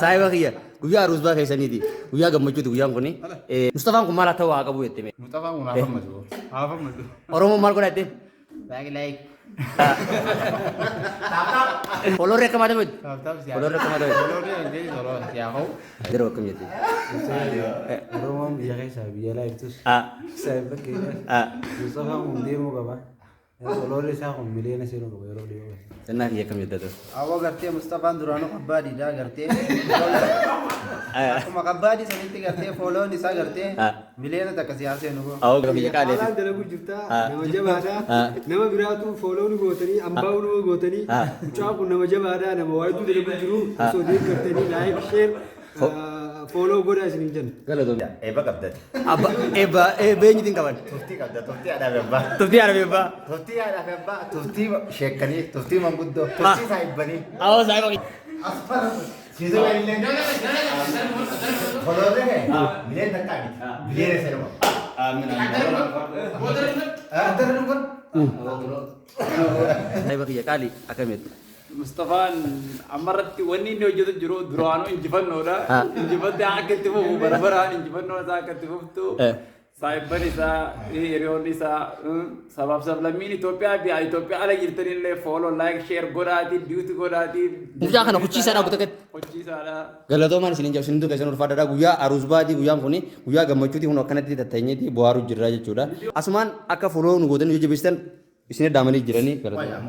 Saahiba kiyya guyyaa aruuzbaa keessaniiti. Guyyaa gammachuuti guyyaan kuni. Mustafaan kun maal haa ta'u haa qabu jette mee. Mustafaan kun haa fammatu. Haa fammatu. Oromoon maal godha jettee? Like like. Followerri akkam haa ta'u jette? Taap taap siyaa. Followerri akkam haa ta'u jette? Followerri hangee solo siyaa hoo. Yeroo akkam jette? Oromoon biyya keessaa biyya alaa jirtus saahiba keenya Mustafaan kun deemuu qaba. Followerri isaa kun miliyoona seenuu qaba yeroo dhiyoo. Sennaa kiyya akkam jette ta'u? Awwa gartee Mustafaan duraanuu kabbaadiidha gartee. Akkuma kabbaadii sanitti gartee fooloon isaa gartee 1 miliyoona siyaa seenu koo. Awwa kiyya qaaleeti. Haalaan dalaguu jirta, nama jabaadha, nama biraatu follow nu gootanii ambaa nu gootanii. Mucaan kun nama jabaadha, nama waa hedduu dalaguu jiru. Osoo deeggartanii like, share, follow godhaa isiniin jenna. Galatoomii. Eebba qabdati. Abba eebba eebba eenyutiin qaban? Tuftii qabda, tuftii haadhaa fi abbaa. Tuftii haadha fi abbaa. Tuftii haadhaa fi abbaa, tuftii sheekkanii, tuftii manguddoo, tuftii saahibbanii. Awwa saahiba kiyya. Asfara siisoo illee. Followerri kee 1 miliyoona miti. Miliyoona seenuma. Saahiba kiyya qaali akkam jette? Mustafaan ammarratti wanni inni hojjetu jiru duraanuu injifannoodha. Injifattee akka itti fufu bara baraan injifannoo isaa akka itti fuftu. Saahibban isaa, hiriyoonni isaa, sabaaf sablammiin Itoophiyaa fi Itoophiyaa ala jirtanillee follow, like, share godhaatii, duet godhaatii. Mucaa kana kuchiisaadhaa guutakatti. Kuchiisaadha. Galatoomaan isiniin jedhu isin keessan ulfaadhaadha. Guyyaa aruuzbaatii guyyaan kuni guyyaa gammachuutii kun akkanatti tatteenyeeti bohaaruu jirra jechuudha. Asumaan akka follow nu gootanii jajjabeessitan isin daamanii jiranii galatoomaa.